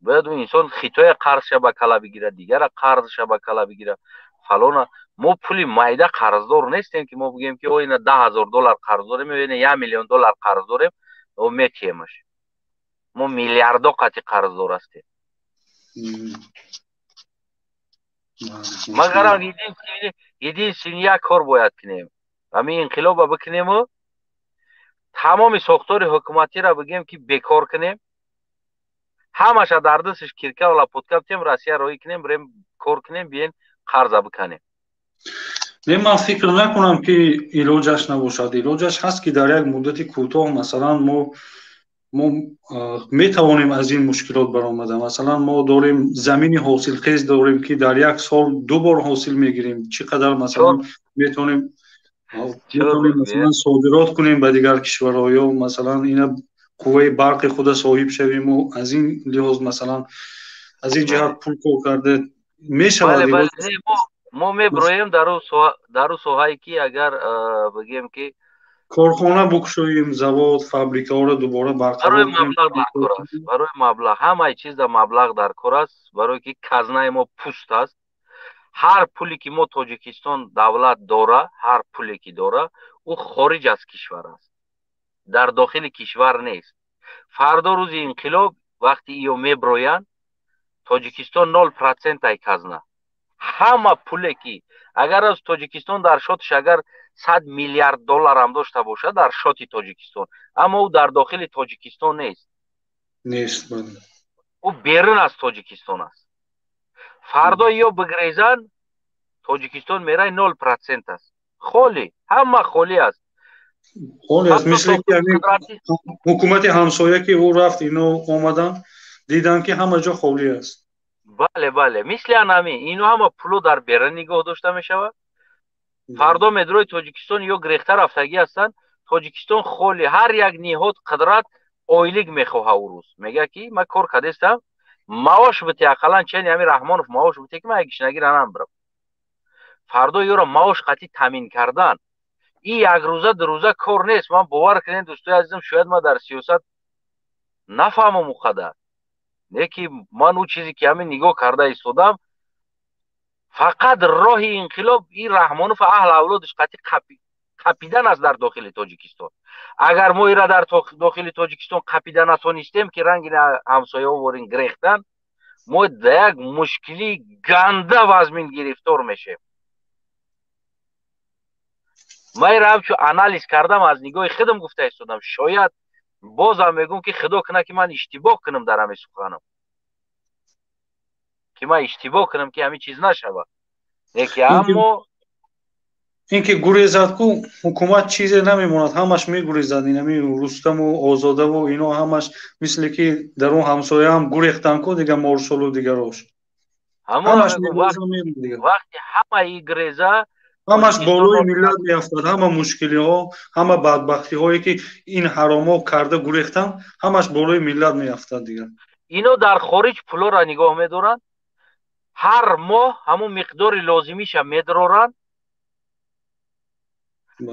Speaker 2: бояд ӯ инсон Хитоя қарзша ба кала бигирад, дигара қарзша ба кала бигирад, фалона. Мо пули майда қарздор нестем, ки мо бигӯем, ки о, ина 10 000 доллар қарз дорем ё ина 1 миллион доллар қарз дорем, метиҳемаш. Мо миллиардо қати қарздор ҳастем. Магарам единственный як кор бояд кунем: ҳамин инқилоба бикунему тамоми сохтори ҳукуматиро бигӯем, ки бекор кунем, ҳамаша дар дасташ кирка лопатка битем, Россия роҳӣ кунем, бирем кор кунем, биен қарза биканем.
Speaker 1: Не, ман фикр накунам, ки илоҷаш набошад. Илоҷаш ҳаст, ки дар як муддати кӯтоҳ, масалан, мо метавонем аз ин мушкилот баромада. Масалан, мо дорем замини ҳосилхез дорем, ки дар як сол ду бор ҳосил мегирем. Чӣ қадар, масалан, метавонем, масалан, содирот кунем ба дигар кишварҳо ё, масалан, ина қувваи барқи худа соҳиб шавиму аз ин лиҳоз, масалан, аз ин ҷиҳат пул кор карда мешавад.
Speaker 2: Мо меброем дар ӯ соҳае, ки агар бигӯем, ки
Speaker 1: корхона букушоем, завод, фабрикаҳоро дубора барқарор.
Speaker 2: Барои маблағ дар кор аст, барои маблағ. Ҳамаи чиз дар маблағ дар кор аст, барое ки казнаи мо пуст аст. Ҳар пуле ки мо Тоҷикистон давлат дора, ҳар пуле ки дора, ӯ хориҷ аз кишвар аст, дар дохили кишвар нест. Фардо рӯзи инқилоб, вақти иё меброянд, Тоҷикистон 0% ай казна. Ҳама пуле ки агар аз Тоҷикистон дар шотиш агар 100 миллиард долларам дошта бошад дар шоти Тоҷикистон, аммо ӯ дар дохили Тоҷикистон нест.
Speaker 1: Нест.
Speaker 2: Ӯ берун аз Тоҷикистон аст. Фардо ё бигрезанд, Тоҷикистон мерай 0% аст, холӣ, ҳама холӣ аст.
Speaker 1: Холӣ аст, мисли ки ҳукумати ҳамсоя ки ӯ рафт, ино омадан, дидан ки ҳама ҷо холӣ аст.
Speaker 2: Бале, бале, мисли анами ино ҳама пуло дар берун нигоҳ дошта мешавад. Фардо медрои Тоҷикистон ё грехта рафтагӣ ҳастанд, Тоҷикистон холӣ, ҳар як ниҳод қудрат ойлик мехоҳа. Ӯ рӯз мега ки ман кор кардестам, маош бите, ақаллан чени ҳами Раҳмонов маош бите, ки ман як гишнагира намбирам. Фардо ёро маош қатъи таъмин кардан ин як рӯза дурӯза кор нест. Ман бовар кунед, дӯстои азизам, шояд ман дар сиёсат нафаҳмам он қадар, не ки ман ӯ чизе ки ҳамин нигоҳ карда истодам, фақат роҳи инқилоб ин Раҳмонов аҳл авлодаш қатъи қапидан аст дар дохили Тоҷикистон. Агар мо ира дар дохили Тоҷикистон қапида натонистем, ки ранги ҳамсояҳо ворин грехтан, мо да як мушкилии ганда вазмин гирифтор мешем. Ман ира ҳамчун анализ кардам, аз нигоҳи худам гуфта истодам. Шояд бозам мегӯм, ки худо кунад, ки ман иштибоҳ кунам дар ҳамин суханам, ки ман иштибоҳ кунам, ки ҳамин чиз нашавад, леки аммо
Speaker 1: ин ки гурезад ку ҳукумат чизе намемонад, ҳамаш мегурезад. Инами Рустаму Озодаву ино ҳамаш мисли ки дар он ҳамсояам гурехтан ку, дига Морсолу дигарош.
Speaker 2: Вақти ҳама и греза,
Speaker 1: ҳамаш болои миллат меафтад. Ҳама мушкилиҳо, ҳама бадбахтиҳое ки ин ҳаромҳо карда гурехтан, ҳамаш болои миллат меафтад дигар.
Speaker 2: Ино дар хориҷ пулоро нигоҳ медоранд, ҳар моҳ ҳамун миқдори лозимиша медроранд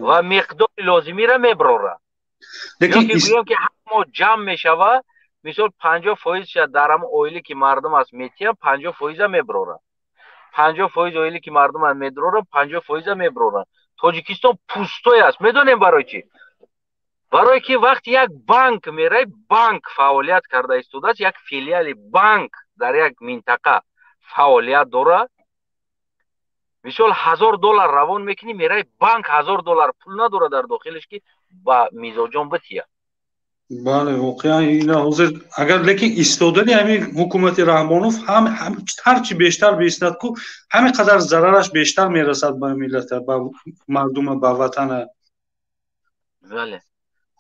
Speaker 2: ва миқдори лозимиро меброранд. Гӯям ки ҳар моҳ ҷамъ мешавад, мисол 50 фоизша дар ҳамун оиле ки мардум аст метиҳанд, 50 фоиза меброранд, 50 фоиз оиле ки мардум аст медроранд, 50 фоиза меброранд. Тоҷикистон пустой аст. Медонем барои чӣ? Барое ки вақти як банк мерай, банк фаъолият карда истодааст, як филиали банк дар як минтақа фаъолият дорад. Мисол, 1000 доллар равон мекунӣ, мерай банк 1000 доллар пул надорад дар дохилаш, ки ба мизоҷон битиҳад.
Speaker 1: Бале, воқеан ина ҳозир агар лекин истодани ҳамин ҳукумати Раҳмонов ҳарчи бештар биистад ку, ҳамин қадар зарараш бештар мерасад ба миллата, ба мардума, ба ватана.
Speaker 2: Бале.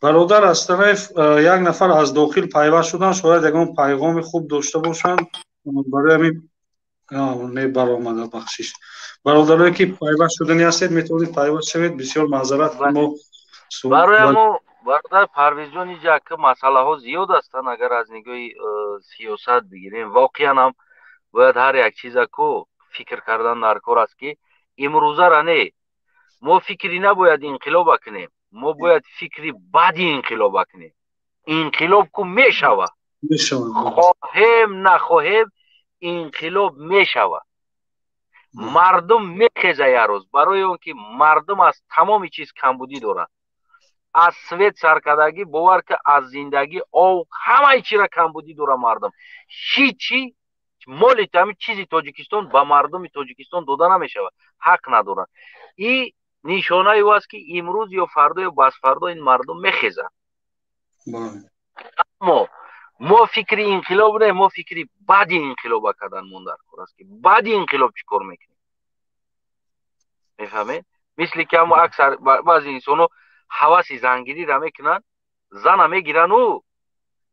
Speaker 1: Бародар Астанаев, як нафар аз дохил пайваст шудан, шояд ягон пайғоми хуб дошта бошанд барои ҳамин не баромада. Бахшиш, бародарое ки пайваст шудани ҳастед, метавонед пайваст шавед. Бисёр маъзарат, мо
Speaker 2: Барои мо, бародар Парвизҷон, иҷа ки масъалаҳо зиёд ҳастанд. Агар аз нигоҳи сиёсат бигирем, воқеан ҳам бояд ҳар як чиза ку фикр кардан дар кор аст, ки имрӯзара не, мо фикри набояд инқилоба кунем, мо бояд фикри баъди инқилоба кунем. Инқилоб ку мешава, хоҳем нахоҳем, инқилоб мешава. Мардум мехеза як рӯз, барои он ки мардум аз тамоми чиз камбудӣ доранд, аз свет саркардагӣ, бовар ки, аз зиндагӣ, ов, ҳамаи чира камбудӣ дора мардум. Ҳичи моли ҳами чизи Тоҷикистон ба мардуми Тоҷикистон дода намешавад, ҳақ надоранд. И нишонаи ӯ аст, ки имрӯз ё фардо ё басфардо ин мардум мехезад. Аммо мо фикри инқилоб не, мо фикри баъди инқилоба кардан мон дар кор аст, ки баъди инқилоб чӣ кор мекунем, мефаҳмед? Мисли ки ҳамо аксар баъзе инсонҳо ҳаваси зангириро мекунанд, зана мегирану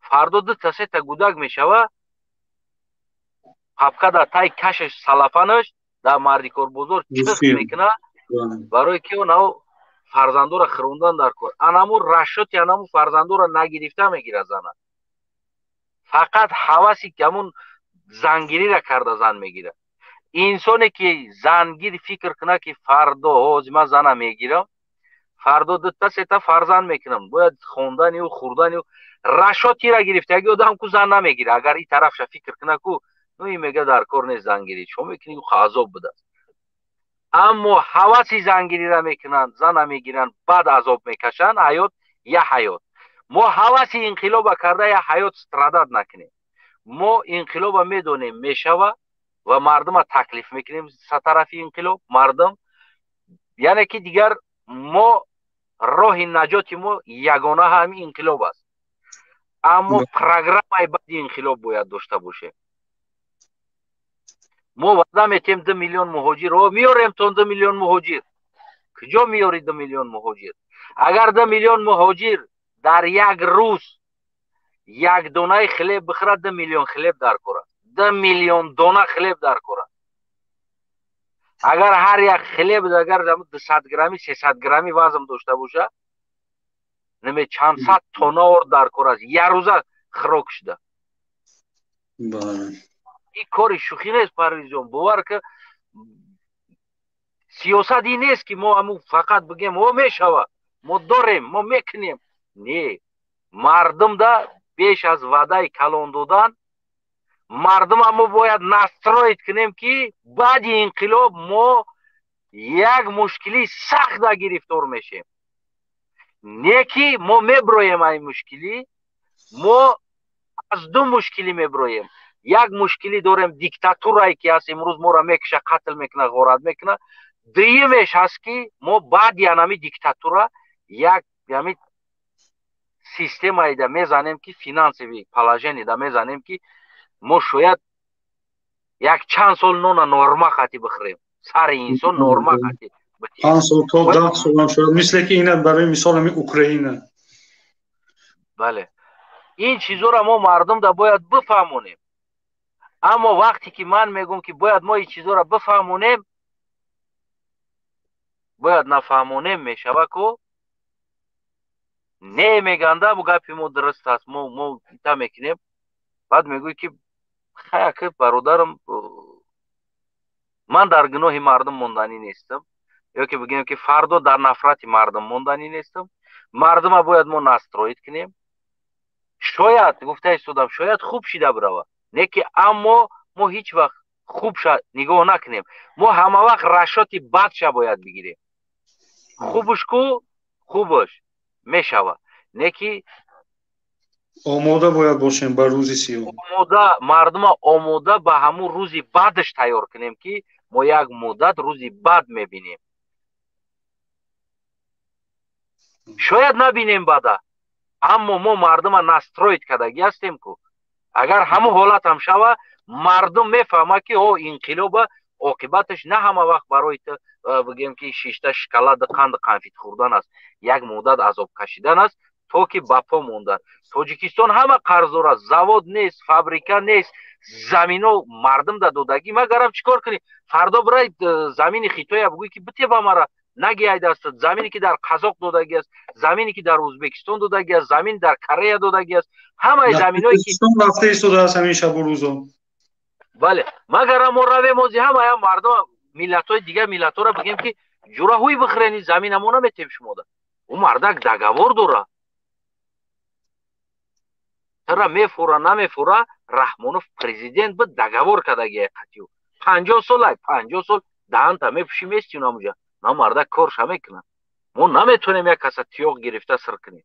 Speaker 2: фардо дута сета гудак мешава, папка дар тай кашаш, салафанаш дар мардикорбозор чиқ мекунад, барои ки онав фарзандора хӯрондан дар кор. Анаму расчёти анаму фарзандора нагирифта мегирад зана, фақат ҳаваси ҳамун зангириро карда зан мегирад. Инсоне ки зангир фикр кунад, ки фардо ҳозир ман зана мегирам, фардо дута сета фарзанд мекунам, бояд хонданию хӯрданию расчётира гирифта, яги одам ку зан намегира. Агар и тарафша фикр кунад ку, ну и мега дар кор нест зангирӣ, чо мекунӣ, азоб будааст. Аммо ҳаваси зангириро мекунанд, зана мегиранд, баъд азоб мекашанд. Ҳаёт я ҳаёт. Мо ҳаваси инқилоба карда я ҳаёт страдать накунем. Мо инқилоба медонем мешава ва мардума таклиф мекунем са тарафи инқилоб мардум, яъне ки дигар мо роҳи наҷоти мо ягона ҳами инқилоб аст. Аммо программаи баъди инқилоб бояд дошта бошем. Мо ваъда метиҳем 2 миллион муҳоҷир меорем, тон 2 миллион муҳоҷир. Куҷо меёри 2 миллион муҳоҷир? Агар 2 миллион муҳоҷир дар як рӯз як донаи хлеб бихӯрад, 2 миллион хлеб дар кор аст, 2 миллион дона хлеб дар кор аст. Агар ҳар як хлеб агар 200 граммӣ, 300 граммӣ вазм дошта бошад, неме чанд сад тонна орд дар кор аст, якрӯза хӯрок шуда. Ин кори шӯхӣ нест, Парвизҷон, бовар ки, сиёсат ин нест, ки мо ҳамун фақат бигем: «О, мешава, мо дорем, мо мекунем». Не, мардумда беш аз ваъдаи калон додан, мардума мо бояд настроить кунем, ки баъди инқилоб мо як мушкилии сахта гирифтор мешем, не ки мо меброем. Ай мушкилӣ мо аз ду мушкилӣ меброем. Як мушкилӣ дорем: диктатурае ки ҳаст имрӯз, моро мекуша, қатл мекуна, ғорат мекуна. Дуюмеш ҳаст, ки мо баъди анами диктатура як ами системаеда мезанем, ки финансовый положение да мезанем, ки мо шояд як чанд сол нона норма хати бихӯрем, сари инсон норма хати.
Speaker 1: 5 сол то 10 солам шояд, мисле ки ина, барои мисол, ами Украина.
Speaker 2: Бале, ин чизоро мо мардумда бояд бифаҳмонем. Аммо вақте ки ман мегӯм, ки бояд мо ин чизоро бифаҳмонем, бояд нафаҳмонем мешава ку. Не, меганда, бу гапи мо дуруст аст, мо ита мекунем. Баъд мегӯй, ки хаяки бародарам, ман дар гуноҳи мардум монданӣ нестам, ё ки бигӯем, ки фардо дар нафрати мардум монданӣ нестам. Мардума бояд мо настроить кунем. Шояд, гуфта истодам, шояд хуб шида бирава, не ки, аммо мо ҳеҷ вақт хубша нигоҳ накунем, мо ҳама вақт расчёти бадша бояд бигирем. Хубуш ку, хубуш мешава, не ки.
Speaker 1: Омода бояд бошем ба рӯзи сиёҳ.
Speaker 2: Омода, мардума омода ба ҳамун рӯзи бадаш тайёр кунем, ки мо як муддат рӯзи бад мебинем. Шояд набинем бада, аммо мо мардума настроить кардагӣ ҳастем ку. Агар ҳамун ҳолатам шава, мардум мефаҳмад, ки о инқилоба оқибаташ на ҳама вақт барои ту, бигем, ки шишта шоколаду қанду қанфит хӯрдан аст, як муддат азоб кашидан аст, то ки ба по мондан. Тоҷикистон ҳама қарздор аст, завод нест, фабрика нест, замино мардум да додагӣ. Магарам чӣ кор кунӣ? Фардо бирай замини Хитоя бигӯй, ки бите ба мара, наги ай дастат. Замине ки дар Қазоқ додагӣ аст, замине ки дар Ӯзбекистон додагӣ аст, замин дар Корея додагӣ аст, ҳамаи заминое ки
Speaker 1: рафта истодааст ҳамин шабу рӯзо.
Speaker 2: Бале, магарам мо равем ози ҳамаям мардум, миллатҳои дигар, миллатҳоро бигем, ки ҷураҳӯй бихӯрени, замина мо наметем шумода. Ӯ мардак договор дора, тара мефура, намефура. Раҳмонов президент буд, договор кардагия қатиу 50 солай, 50 сол даҳанта мепӯшӣ, мести намуҷа. На, мардак корша мекунад. Мо наметонем як каса тиёқ гирифта сир кунем.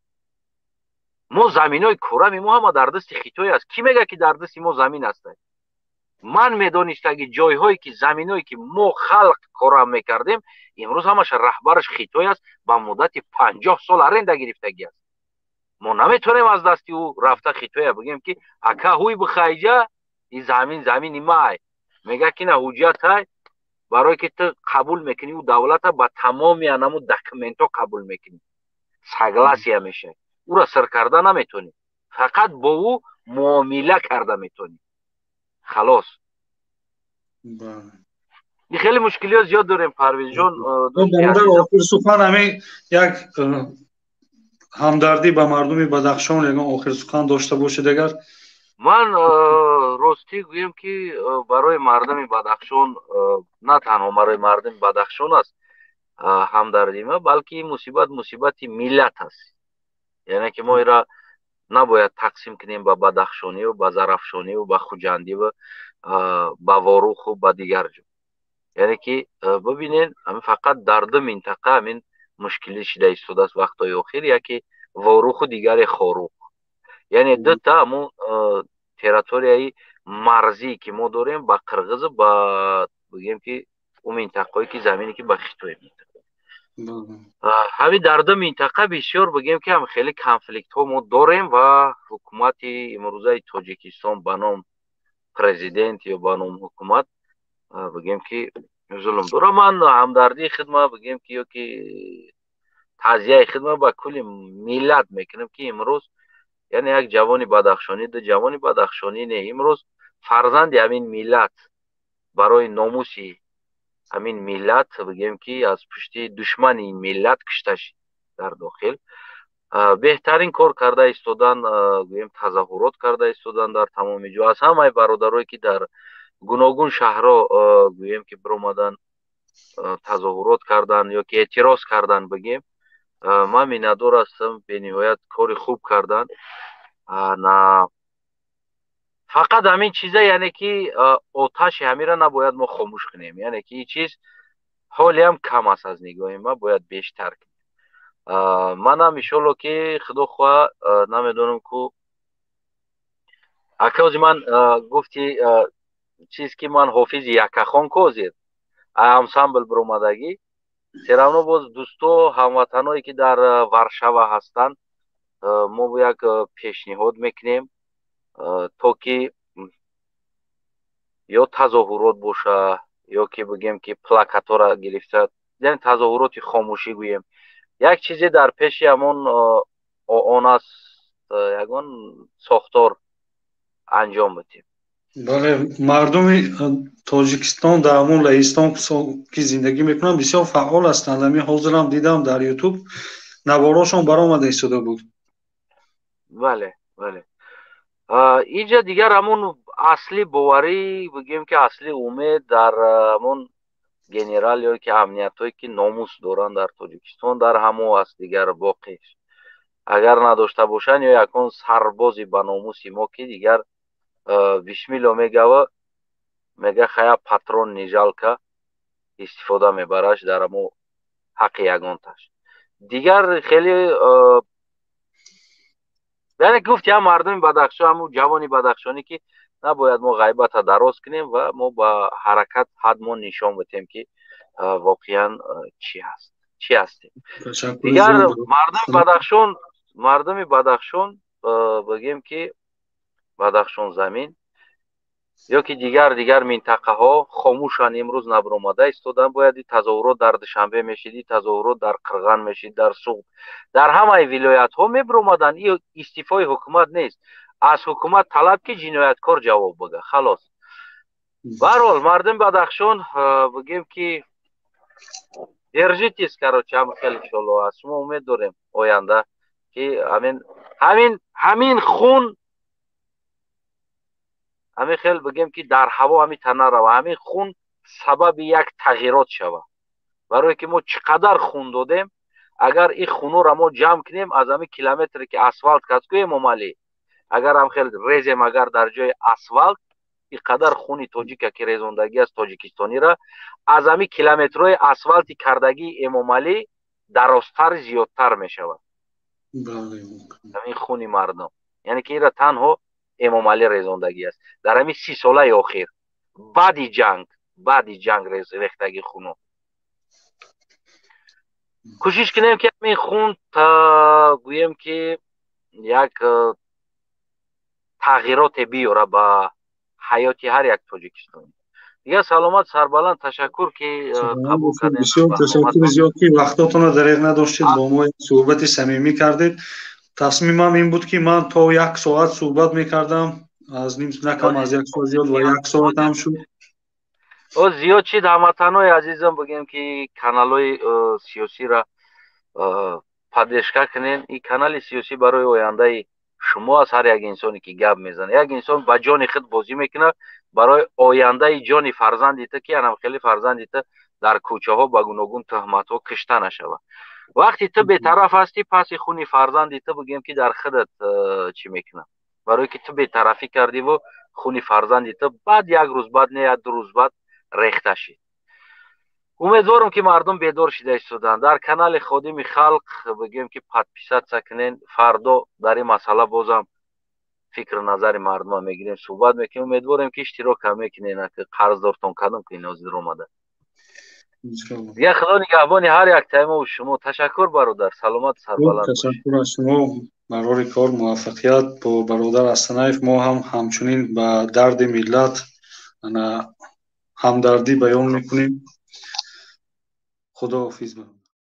Speaker 2: Мо заминои корами мо ҳама дар дасти Хитой аст. Кӣ мега, ки дар дасти мо замин аст? Ман медонистаги ҷойҳое ки, заминое ки мо халқ корам мекардем, имрӯз ҳамаша раҳбараш Хитой аст, ба муддати 50 сол аренда гирифтагӣ аст. Мо наметонем аз дасти ӯ рафта Хитоя бигем, ки ака, ҳуй бихайҷа, ин замин замини май. Мега, ки на, ҳуҷҷатай, барое ки ту қабул мекунӣ ӯ давлата, ба тамоми анаму документҳо қабул мекунӣ, согласие мешавӣ. Ӯра сир карда наметонӣ, фақат бо ӯ муомила карда метонӣ, халос. Хеле мушкилиҳо зиёд дорем, Парвизҷон.
Speaker 1: Охир сухан, ҳамин як ҳамдардӣ ба мардуми Бадахшон, ягон охир сухан дошта бошед агар.
Speaker 2: Ман ростӣ гӯем, ки барои мардуми Бадахшон, на танҳо барои мардуми Бадахшон аст ҳамдардима, балки ин мусибат мусибати миллат аст. Яъне ки мо ира набояд тақсим кунем ба бадахшониву ба зарафшониву ба хуҷандиву ба Воруху ба дигар ҷо. Яъне ки бибинед, фақат дар ду минтақа ҳамин мушкилӣ шида истодааст вақтҳои охир: яке Воруху, дигаре Хорух. Яъне дута ҳамун территорияи марзӣ, ки мо дорем ба қирғизу ба, бигем, ки ӯ минтақаҳое ки замине ки ба Хитой. Ҳамин дар ду минтақа бисёр, бигем, ки ҳам хеле конфликтҳо мо дорем ва ҳукумати имрӯзаи Тоҷикистон ба ном президент ё ба ном ҳукумат, бигем, ки Зулм дора. Ман ҳамдардии хидма бигем ки ёки таъзияи хидма ба кулли миллат мекунем, ки имрӯз, яъне, як ҷавони бадахшонӣ, ду ҷавони бадахшонӣ не, имрӯз фарзанди ҳамин миллат барои номуси ҳамин миллат, бигем ки, аз пушти душмани ин миллат кушта шид дар дохил. Беҳтарин кор карда истодан, гӯем, тазоҳурот карда истодан дар тамоми ҷо. Аз ҳамаи бародарое, ки дар гуногун шаҳрҳо, гӯем ки, биромадан, тазоҳурот кардан ё ки эътироз кардан, бигем, ман миннатдор ҳастам. Бениҳоят кори хуб кардан. На фақат ҳамин чиза, яъне ки оташи ҳамира набояд мо хомӯш кунем, яъне ки ин чиз ҳолиам кам аст, аз нигоҳи ман бояд бештар кунем. Манам, иншолло, ки худо хоҳа, намедонам ку, акози ман гуфти чиз, ки ман ҳофизи яккахон ку, ҳозир ансамбл биромадагӣ. Всё равно боз дӯсто, ҳамватаное, ки дар Варшава ҳастанд, мо як пешниҳод мекунем, то ки ё тазоҳурот боша, ё ки, бигем ки, плакатора гирифта, яъне тазоҳуроти хомӯшӣ, гӯем, як чизе дар пеши ҳамон ООН аст, ягон сохтор анҷом бидиҳем.
Speaker 1: Бале, мардуми Тоҷикистон дар ҳамон Лаҳистон, ки зиндагӣ мекунанд, бисёр фаъол ҳастанд. Ҳамин ҳозирам дидам, дар Ютуб наворошон баромада истода буд.
Speaker 2: Бале, инҷа дигар ҳамон асли боварӣ, бигем ки, асли умед дар ҳамон генерал ё ки амниятҳое, ки номус доранд дар Тоҷикистон, дар ҳамо аст. Дигар боқиш агар надошта бошанд ё ягон сарбози ба номуси мо, ки дигар бисмилло мегава, мега, хая, патрон не жалко, истифода мебараш дар ҳамо ҳаққи ягонташ. Дигар хеле, яъне, гуфти ҳам мардуми Бадахшон, ҳамун ҷавони бадахшонӣ, ки набояд мо ғайбата дароз кунем ва мо ба ҳаракат ҳадмон нишон бидиҳем, ки воқеан чӣ ҳаст, чӣ ҳастем. Дигар мардуми Бадахшон, бигем ки, Бадахшон замин ё ки дигар минтақаҳо хомӯшанд, имрӯз набаромада истодан. Бояд тазоҳурот дар Душанбе мешид, тазоҳурот дар Қирған мешид, дар Суғд, дар ҳамаи вилоятҳо мебиромаданд. Ин истифои ҳукумат нест, аз ҳукумат талаб, ки ҷинояткор ҷавоб бага, халос. Баҳрҳол, мардуми Бадахшон, бигем ки, держитесь, короче, ҳам хеле, иншолло, аз шумо умед дорем оянда, ки ҳамин хун ҳамин хел, бигем ки, дар ҳаво ҳамин та нарава, ҳамин хун сабаби як тағйирот шава. Барое ки мо чӣ қадар хун додем, агар ин хунуро мо ҷамъ кунем, аз ҳамин километре, ки асфалт кард ку Эмомалӣ, агар ҳам хел резем, агар дар ҷои асфалт ин қадар хуни тоҷика, ки резондагӣ аст, тоҷикистонира, аз ҳамин километрҳои асфалти кардагии Эмомалӣ дарозтар, зиёдтар мешавад ҳамин хуни мардум. Яъне ки инра танҳо Эмомалӣ резондагӣ аст дар ҳамин 30 солаи охир, баъди ҷанг рехтагӣ хуну. Кӯшиш кунем, ки ҳамин хун, гӯем ки, як тағйироте биёра ба ҳаёти ҳар як тоҷикистонӣ. Дигар саломат, сарбаланд, ташаккур, ки қабул кардем.
Speaker 1: Бисёр ташаккури зиёд, ки вақтотонро дареғ надоштед, бо мо суҳбати самимӣ кардед. Тасмимам ин буд, ки ман то як соат суҳбат мекардам, аз ним на кам, аз як соат зиёд, ва як соатам шуд.
Speaker 2: О, зиёд чид. Ҳамватанои азизам, бигем ки, каналҳои сиёсиро поддержка кунен. Ин канали сиёсӣ барои ояндаи шумо аст. Ҳар як инсоне, ки гап мезанад, як инсон ба ҷони худ бозӣ мекунад барои ояндаи ҷони фарзанди ту, ки анам хеле фарзанди ту дар кӯчаҳо ба гуногун туҳматҳо кишта нашавад. Вақте ту бетараф ҳастӣ, паси хуни фарзанди ту, бигем ки, дар худат чӣ мекунад, барое ки ту бетарафӣ кардиву хуни фарзанди ту баъд як рӯз баъд, не, як ду рӯз баъд рехта шид. Умедворам, ки мардум бедор шида истоданд. Дар канали Ходими халқ, бигем ки, подписаться кунен. Фардо дар ин масъала бозам фикру назари мардума мегирем, суҳбат мекунем. Умедворем, ки иштирок ҳам мекунен. Қарздортон кардам, ки нозир омада. Дигар худо нигаҳбони ҳар як таймову шумо. Ташаккур, бародар, саломат, сарбаланд.
Speaker 1: Ташаккур аз шумо, барори кор муваффақият. Бо бародар Астанаев мо ҳам ҳамчунин ба дарди миллат ҳамдардӣ баён мекунем. Худоҳофиз, бародар.